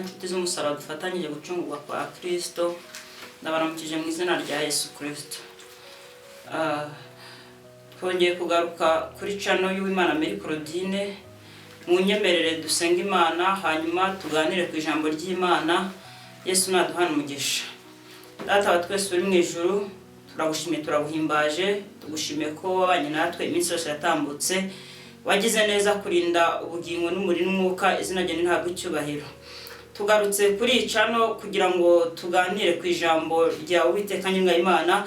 Data, nshuti z'umusaraba dufatanyije gucungurwa kwa Kirisito, ndabaramukije mu izina rya Yesu Kirisito. Twongeye kugaruka kuri channel y'Uwimana Mary Claudine. Munyemerere dusenga Imana, hanyuma tuganire ku ijambo ry'Imana. Yesu naduhana umugisha. Data wa twese uri mu ijuru, turagushimiye, turaguhimbaje, tugushimiye ko wabanye natwe iminsi yose yatambutse. Wagize neza kurinda ubugingo n'umubiri n'umwuka. Izina ryawe ntabwo icyubahiro. Tugarutse kuri iyi channel kugira ngo tuganire ku ijambo rya Uwiteka Imana.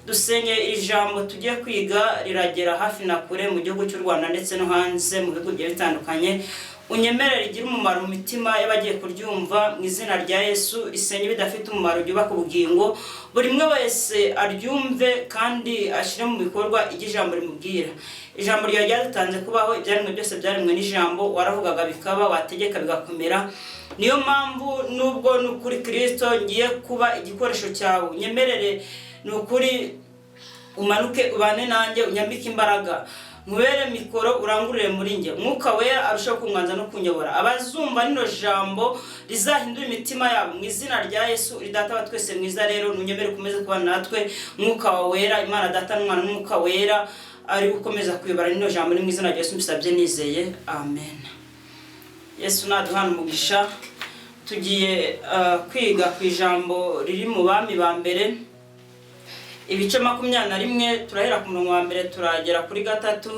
Dusenye ijambo tugiye kwiga riragera hafi na kure mu gihugu cy'u Rwanda ndetse no hanze mu bihugu bigiye bitandukanye. Unyemerere rigire umumaro mu mitima y'abagiye kuryumva mu izina rya Yesu. Risenye bidafite umumaro, ryubaka ubugingo. Buri umwe wese aryumve kandi ashyire mu bikorwa ibyo ijambo rimubwira. Ijambo ryawe ryadutanze kubaho. Ibyaremwe byose byaremwe n'ijambo. Waravugaga bikaba, wategeka bigakomera. Niyo mpamvu nubwo ni ukuri Kirisito ngiye kuba igikoresho cyawe, unyemerere ni ukuri umanuke ubane nanjye, unyambike imbaraga, nkubere mikoro, urangurure muri njye. Umwuka Wera arushaho kunganza no kunyobora. Abazumva rino jambo rizahindura imitima yabo mu izina rya Yesu. Uri Data wa twese mwiza, rero nunyemere ukomeze kubana natwe. Umwuka wawe Wera, Imana Data n'Umwana n'Umwuka Wera, ari gukomeza kuyobora rino jambo. Ni mu izina rya Yesu mbisabye nizeye, amen. Yesu naduhana umugisha. Tugiye kwiga ku ijambo riri mu Bami ba Mbere, ibice 21. Turahera ku murongo wa mbere turagera kuri gatatu.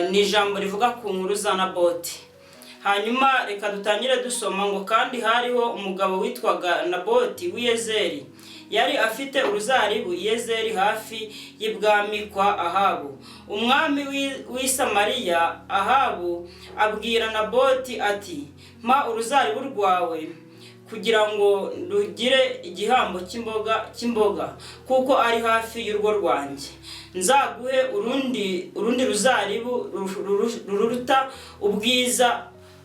Ni ijambo rivuga ku nkuru za Naboti. Hanyuma reka dutangire dusoma ngo: "Kandi hariho umugabo witwaga Naboti w'Iyezeri, yari afite uruzaribu i Yezeri hafi y'ibwami kwa Ahabu, umwami w'i Samariya. Ahabu abwira Naboti ati: 'Mpa uruzaribu rwawe kugira ngo rugire igihambo cy'imboga, kuko ari hafi y'urugo rwanjye. Nzaguhe urundi ruzaribu ruruta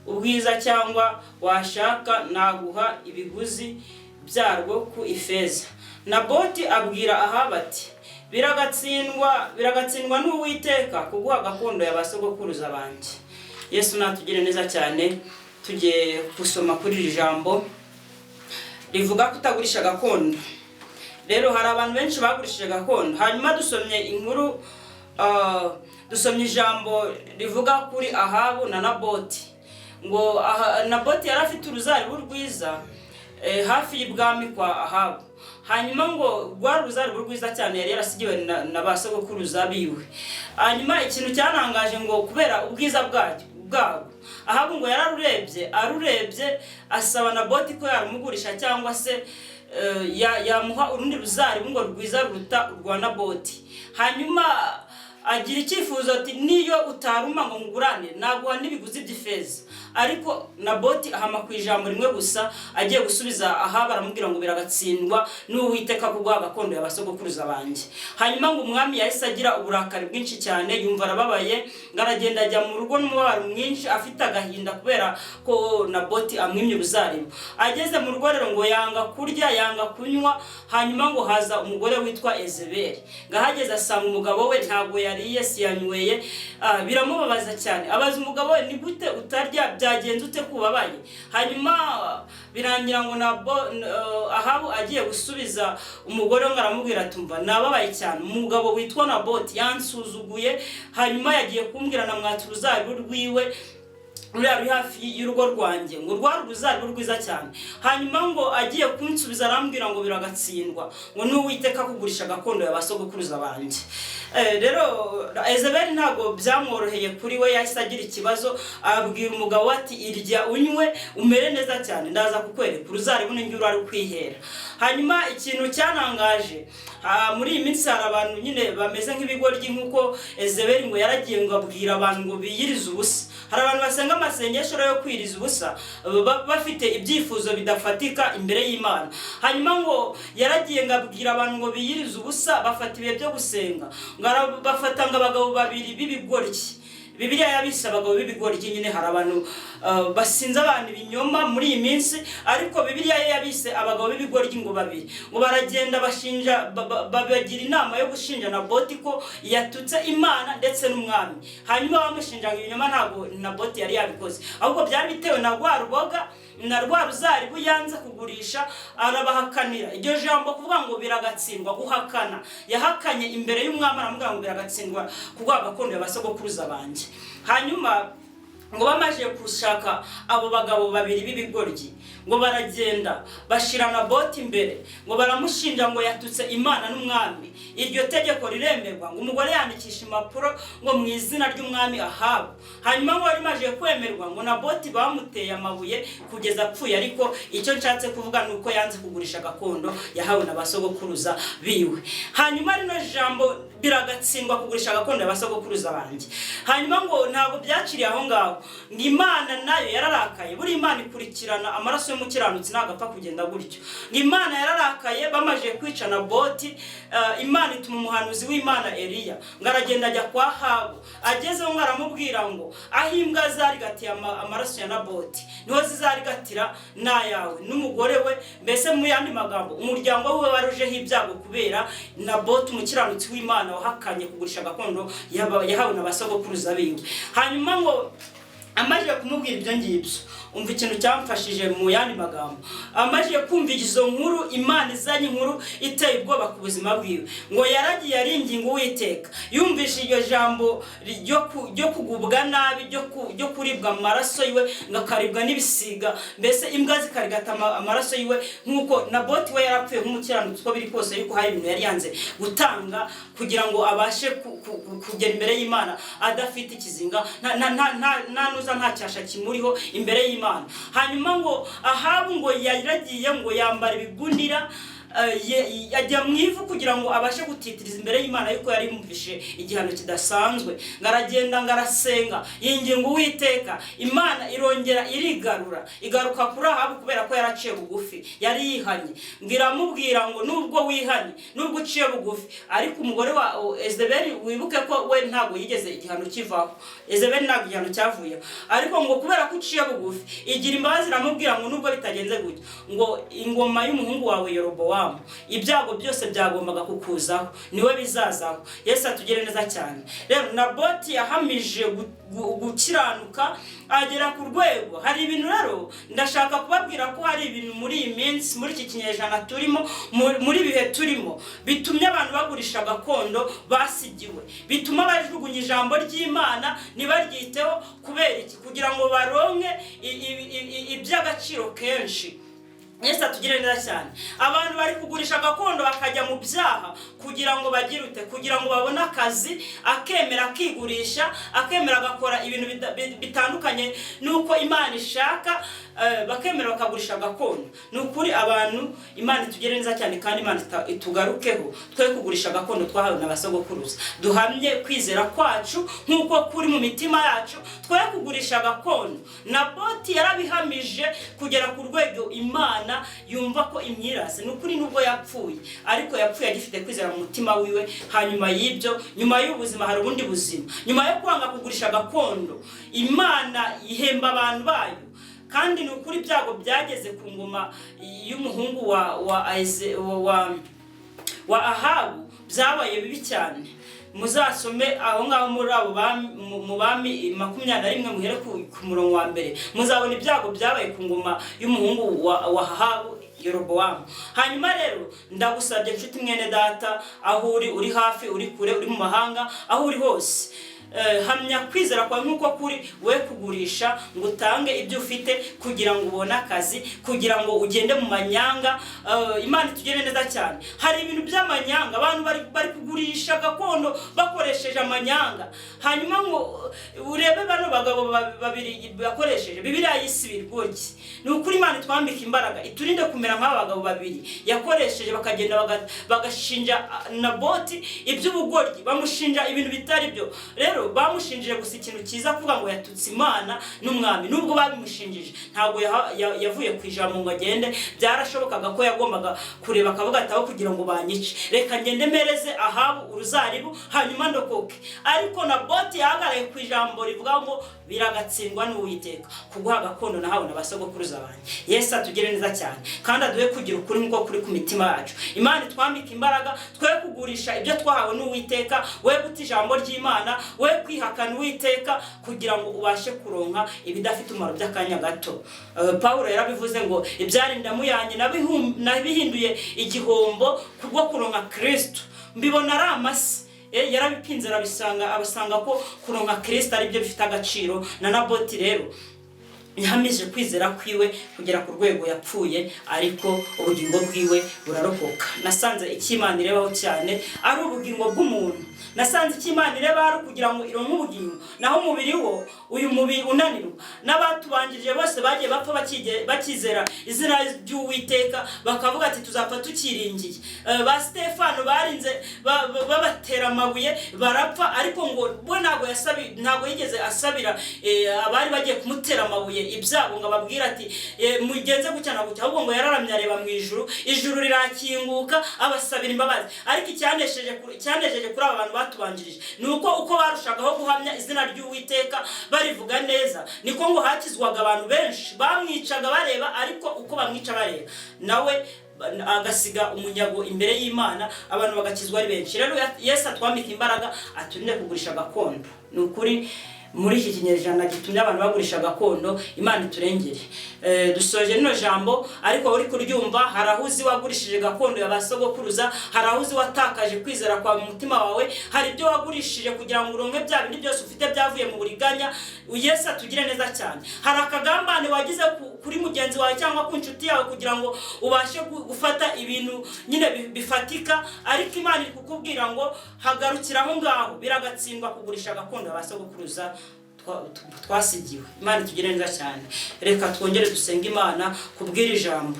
ubwiza, cyangwa washaka naguha ibiguzi byarwo ku ifeza.' Naboti abwira Ahabu ati: 'Biragatsindwa, biragatsindwa n'Uwiteka kuguha gakondo ya ba sogokuruza banjye.'" Yesu natugire neza cyane. Tugiye gusoma kuri iri jambo rivuga kutagurisha gakondo. Rero hari abantu benshi bagurishije gakondo. Hanyuma dusomye inkuru, dusomye ijambo rivuga kuri Ahabu na Naboti. Ngo Naboti yari afite uruzaribu rwiza hafi y'ibwami kwa Ahabu. Hanyuma ngo rwari uruzaribu rwiza cyane yari yarasigiwe na ba sogokuruza biwe. Hanyuma ikintu cyanangaje, ngo kubera ubwiza bwabwo, Ahabu ngo yararurebye, arurebye asaba Naboti ko yarumugurisha cyangwa se yamuha urundi ruzaribu ngo rwiza ruruta urwa Naboti. Hanyuma agira icyifuzo ati: "Niyo utaruma ngo ngurane, naguha n'ibiguzi by'ifeza." Ariko Naboti ahama ku ijambo rimwe gusa. Agiye gusubiza Ahaba aramubwira ngo: "Biragatsindwa n'Uwiteka kuguha gakondo ya basogokuruza banjye." Hanyuma ngo umwami yahise agira uburakari bwinshi cyane, yumva arababaye, ngo aragenda ajya mu rugo n'umubabaro mwinshi, afite agahinda kubera ko Naboti amwimye uruzaribu. Ageze mu rugo rero ngo yanga kurya, yanga kunywa. Hanyuma ngo haza umugore witwa Ezeberi. Ngo ahageze asanga umugabo we ntabwo yariye, si yanyweye, biramubabaza cyane. Abaza umugabo we: "Ni gute utarya? Byagenze ute kubabaye?" Hanyuma birangira ngo Ahabu agiye gusubiza umugore we, ngo aramubwira ati: "Umva, nababaye cyane. Umugabo witwa Naboti yansuzuguye, hanyuma yagiye kumbwira namwatsa uruzabibu rwiwe ruriya ruri hafi y'urugo rwanjye." Ngo rwari uruzabibu rwiza cyane. Hanyuma ngo agiye kunsubiza arambwira ngo: 'Biragatsindwa ngo n'Uwiteka kugurisha gakondo ya ba sogokuruza banjye.'" Rero Ezeberi ntabwo byamworoheye. Kuri we yahise agira ikibazo. Abwira umugabo we ati: "Irya, unywe, umere neza cyane, ndaza kukwereka uruzaribu n'ingi uri kwihera." Hanyuma ikintu cyanangaje, muri iyi minsi hari abantu nyine bameze nk'ibigoryi nk'uko Ezeberi. Ngo yaragiye ngo abwira abantu ngo biyirize ubusa. Hari abantu basenga amasengesho yo kwiriza ubusa bafite ibyifuzo bidafatika imbere y'Imana. Hanyuma ngo yaragiye ngo abwira abantu ngo biyirize ubusa, bafata ibihe byo gusenga. Ngo bafata ngo abagabo babiri b'ibigoryi. Bibiliya yabise abagabo b'ibigoryi. Nyine hari abantu basinze abantu ibinyoma muri iyi minsi, ariko Bibiliya yo yabise abagabo b'ibigoryi. Ngo babiri ngo baragenda bashinja, babagira inama yo gushinja Naboti ko yatutse Imana ndetse n'umwami. Hanyuma bamushinjaga ibinyoma. Ntabwo Naboti yari yabikoze, ahubwo byari bitewe na rwa ruboga. Na rwa ruzaribu yanze kugurisha, arabahakanira. Iryo jambo kuvuga ngo biragatsindwa, guhakana, yahakanye imbere y'umwami, aramubwira ngo biragatsindwa kuguha gakondo ya basogokuruza banjye. Hanyuma ngo bamaze gushaka abo bagabo babiri b'ibigoryi, ngo baragenda bashira Naboti imbere, ngo baramushinja ngo yatutse Imana n'umwami. Iryo tegeko riremerwa, ngo umugore yandikisha impapuro ngo mu izina ry'umwami Ahabu. Hanyuma ngo rimaze kwemerwa, ngo Naboti bamuteye amabuye kugeza apfuye. Ariko icyo nshatse kuvuga ni uko yanze kugurisha gakondo yahawe na basogokuruza biwe. Hanyuma rino jambo biragatsindwa kugurisha gakondo ya basogokuruza banjye. Hanyuma ngo ntabwo byaciriye aho ngaho, ngo Imana nayo yararakaye. Buri Imana ikurikirana amaraso y'umukiranutsi, ntabwo apfa kugenda gutyo. Ngo Imana yararakaye bamaze kwica Naboti. Imana ituma umuhanuzi w'Imana Eliya, ngo aragenda ajya kwa Ahabu. Agezeho ngo aramubwira ngo aho imbwa zarigatiye amaraso ya Naboti, niho zizarigatira n'ayawe n'umugore we. Mbese mu yandi magambo, umuryango we warujeho ibyago kubera Naboti, umukiranutsi w'Imana wahakanye kugurisha gakondo yahawe na basogokuruza biwe. Hanyuma ngo amaze kumubwira ibyo ngibyo, umva ikintu cyamfashije. Mu yandi magambo, amaze kumva izo nkuru, Imana izanye inkuru iteye ubwoba ku buzima bwiwe, ngo yaragiye aringinga Uwiteka. Yumvishe iryo jambo ryo kugubwa nabi, ryo kuribwa amaraso yiwe, ngo akaribwa n'ibisiga, mbese imbwa zikarigata amaraso yiwe, nk'uko Naboti we yarapfuye nk'umukiranutsi. Uko biri kose, yuko hari ibintu yari yanze gutanga kugira ngo abashe kugera imbere y'Imana adafite ikizinga, nta nuza, nta cyasha kimuriho imbere y'Imana. Hanyuma ngo Ahabu ngo yaragiye, ngo yambara ibigunira, ajya mu ivu kugira ngo abashe gutitiriza imbere y'Imana yuko yari yumvishe igihano kidasanzwe. Ngo aragenda, ngo arasenga, yinginga Uwiteka. Imana irongera irigarura, igaruka kuri Ahabu kubera ko yaraciye bugufi, yari yihanye. Ngo iramubwira ngo nubwo wihanye, nubwo uciye bugufi, ariko umugore wa Ezebeli, wibuke ko we ntabwo yigeze igihano kivaho, Ezebeli ntabwo igihano cyavuyeho, ariko ngo kubera ko uciye bugufi, igira imbabazi, iramubwira ngo nubwo bitagenze gutyo, ngo ingoma y'umuhungu wawe Yerobowamu, ibyago byose byagombaga kukuzaho niwe bizazaho. Yesu atugire neza cyane. Rero Naboti yahamije gukiranuka agera ku rwego. Hari ibintu rero ndashaka kubabwira, ko hari ibintu muri iyi minsi, muri iki kinyejana turimo, muri bihe turimo, bitumye abantu bagurisha gakondo basigiwe, bituma bajugunya ijambo ry'Imana ntibaryiteho. Kubera iki? Kugira ngo baronke iby'agaciro kenshi. Yesu atugire neza cyane. Abantu bari kugurisha gakondo bakajya mu byaha kugira ngo bagire ute? Kugira ngo babone akazi, akemera akigurisha, akemera agakora ibintu bitandukanye n'uko Imana ishaka, bakemera bakagurisha gakondo. Ni ukuri abantu, Imana itugire neza cyane, kandi Imana itugarukeho, twe kugurisha gakondo twahawe na basogokuruza. Duhamye kwizera kwacu nk'uko kuri mu mitima yacu, twe kugurisha gakondo. Naboti yarabihamije kugera ku rwego Imana yumva ko imyirase. Ni ukuri, nubwo yapfuye, ariko yapfuye agifite kwizera mu mutima wiwe. Hanyuma y'ibyo, nyuma y'ubuzima hari ubundi buzima. Nyuma yo kwanga kugurisha gakondo, Imana ihemba abantu bayo. Kandi ni ukuri, ibyago byageze ku ngoma y'umuhungu wa Ahabu byabaye bibi cyane. Muzasome aho ngaho muri abo mu Bami 21, muhere ku murongo wa mbere, muzabona ibyago byabaye ku ngoma y'umuhungu wa Ahabu, Yerobowamu. Hanyuma rero ndagusabye, nshuti mwene data, aho uri, uri hafi, uri kure, uri mu mahanga, aho uri hose, hamya kwizera kwawe nk'uko kuri. We kugurisha ngo utange ibyo ufite kugira ngo ubone akazi, kugira ngo ugende mu manyanga. Imana itugire neza cyane. Hari ibintu by'amanyanga, abantu bari kugurisha gakondo bakoresheje amanyanga. Hanyuma ngo urebe bano bagabo babiri bakoresheje Bibiliya y'isi ibigoryi. Ni ukuri, Imana itwambika imbaraga, iturinde kumera nk'aba bagabo babiri yakoresheje, bakagenda bagashinja Naboti iby'ubugoryi, bamushinja ibintu bitari byo. Rero bamushinjije gusa ikintu cyiza, kuvuga ngo yatutse Imana n'umwami. Nubwo babimushinjije, ntabwo yavuye ku ijambo ngo agende. Byarashobokaga ko yagombaga kureba akavuga ati aho kugira ngo banyice, reka ngende mpereze Ahabu uruzaribu, hanyuma ndokoke. Ariko Naboti yahagaraye ku ijambo rivuga ngo biragatsindwa n'Uwiteka kuguha gakondo nahawe na basogokuruza banjye. Yesu atugire neza cyane, kandi aduhe kugira ukuri nk'uko kuri ku mitima yacu. Imana itwambike imbaraga, twe kugurisha ibyo twahawe n'Uwiteka. We guta ijambo ry'Imana, we We kwihakana Uwiteka kugira ngo ubashe kuronka ibidafite umumaro by'akanya gato. Pawulo yarabivuze ngo ibyari indamu yanjye nabihinduye igihombo kubwo kuronka Kristo, mbibona ari amase. Yarabipinze arabisanga, abasanga ko kuronka Kristo ari byo bifite agaciro. Na Naboti rero yahamije kwizera kwiwe kugera ku rwego yapfuye, ariko ubugingo bwiwe burarokoka. Nasanze icyo Imana irebaho cyane ari ubugingo bw'umuntu. Nasanze icyo Imana ireba ari ukugira ngo ironke ubugingo, naho umubiri wo, uyu mubiri unanirwa. N'abatubanjirije bose bagiye bapfa bakizera izina ry'Uwiteka, bakavuga ati tuzapfa tukiringiye. Ba Stefano barinze babatera amabuye barapfa, ariko ngo bo ntabwo yigeze asabira abari bagiye kumutera amabuye ibyago ngo ababwire ati mugenze gutya na gutya, ahubwo ngo yararamye areba mu ijuru, ijuru rirakinguka, abasabira imbabazi. Ariko icyanesheje kuri aba bantu batubanjirije ni uko barushagaho guhamya izina ry'Uwiteka barivuga neza, niko ngo hakizwaga abantu benshi. Bamwicaga bareba, ariko uko bamwica bareba, nawe agasiga umunyago imbere y'Imana, abantu bagakizwa ari benshi. Rero Yesu atwambika imbaraga, aturinde kugurisha gakondo. Ni ukuri muri iki kinyejana gitumye abantu bagurisha gakondo, Imana iturengere. Dusoje rino jambo, ariko uri kuryumva, hari aho uzi wagurishije gakondo ya ba sogokuruza, hari aho uzi watakaje kwizera kwa mu mutima wawe, hari ibyo wagurishije kugira ngo uronke bya bindi byose ufite byavuye mu buriganya. Yesu atugire neza cyane. Hari akagambane wagize kuri mugenzi wawe cyangwa ku nshuti yawe kugira ngo ubashe gufata ibintu nyine bifatika, ariko Imana iri kukubwira ngo hagarukira aho ngaho, biragatsindwa kugurisha gakondo ya ba sogokuruza twasigiwe. Imana itugire neza cyane. Reka twongere dusenge Imana kubwira ijambo.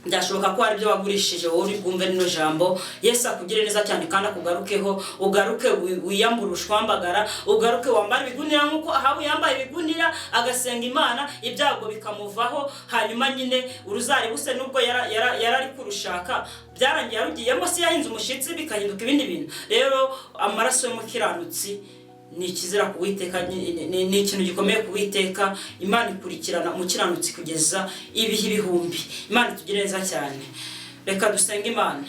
Byashoboka ko hari ibyo wagurishije, wowe uri bwumve rino jambo. Yesu akugire neza cyane kandi akugarukeho, ugaruke wiyambure ubushwambagara, ugaruke wambare ibigunira nk'uko Ahabu yambaye ibigunira agasenga Imana ibyago bikamuvaho. Hanyuma nyine uruzaribu se nubwo yari ari kurushaka, byarangiye yarugiyemo, si yahinze umushyitsi bikahinduka ibindi bintu. Rero amaraso y'umukiranutsi ni ikizira ku Uwiteka, ni ikintu gikomeye ku Uwiteka. Imana ikurikirana umukiranutsi kugeza ibihe ibihumbi. Imana itugire neza cyane. Reka dusenge Imana.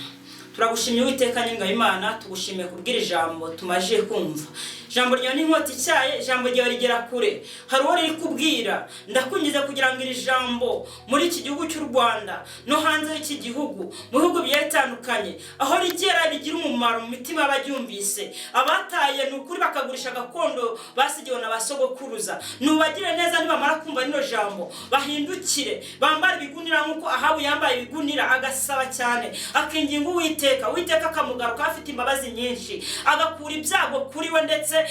Turagushimye Uwiteka nyinga Imana, tugushimiye kubwira ijambo tumaje kumva. Ijambo ryawe ni inkota ityaye, ijambo ryawe rigera kure, hari uwo riri kubwira. Ndakwinginze kugira ngo iri jambo muri iki gihugu cy'u Rwanda no hanze y'iki gihugu, mu bihugu bigiye bitandukanye, aho rigera rigira umumaro mu mitima y'abaryumvise. Abataye ni ukuri bakagurisha gakondo basigiwe na ba sogokuruza, nubagire neza. Nibamara kumva rino jambo bahindukire, bambare ibigunira nk'uko Ahabu yambaye ibigunira, agasaba cyane, akinginga Uwiteka, Uwiteka akamugaruka afite imbabazi nyinshi, agakura ibyago kuri we, ndetse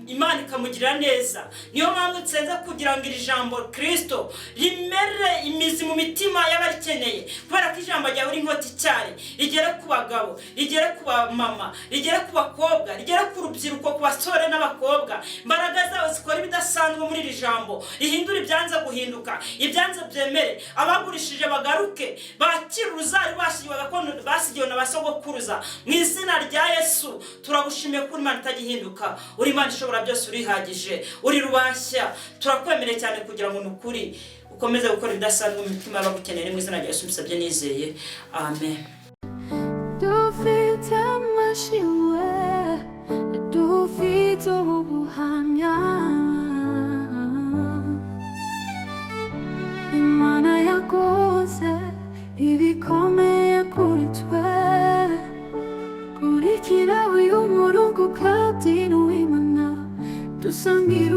Imana ikamugirira neza. Niyo mpamvu nsenze kugira ngo iri jambo Kristo rimere imizi mu mitima y'abarikeneye, kubera ko ijambo ryawe uri inkota ityaye, rigere ku bagabo, rigere ku bamama, rigere ku bakobwa, rigere ku rubyiruko, ku basore n'abakobwa. Imbaraga zawe zikora ibidasanzwe muri iri jambo, rihindura ibyanze guhinduka, ibyanze byemere, abagurishije bagaruke, bakire uruzari basigiwe gakondo basigiwe na ba sogokuruza, mu izina rya Yesu. Turagushimiye ko uri Imana itagihinduka, uri Imana ishobora byose, urihagije, uri rubashya. Turakwemereye cyane kugira ngo ni ukuri ukomeze gukora ibidasanzwe mu mitima y'abagukeneye. Mu izina rya Yesu mbisabye nizeye, amen. Dufite amashimwe, dufite ubuhamya, Imana yakoze ibikomeye kuri twe. Kurikira uyu murongo, Claudine Uwimana, dusangira.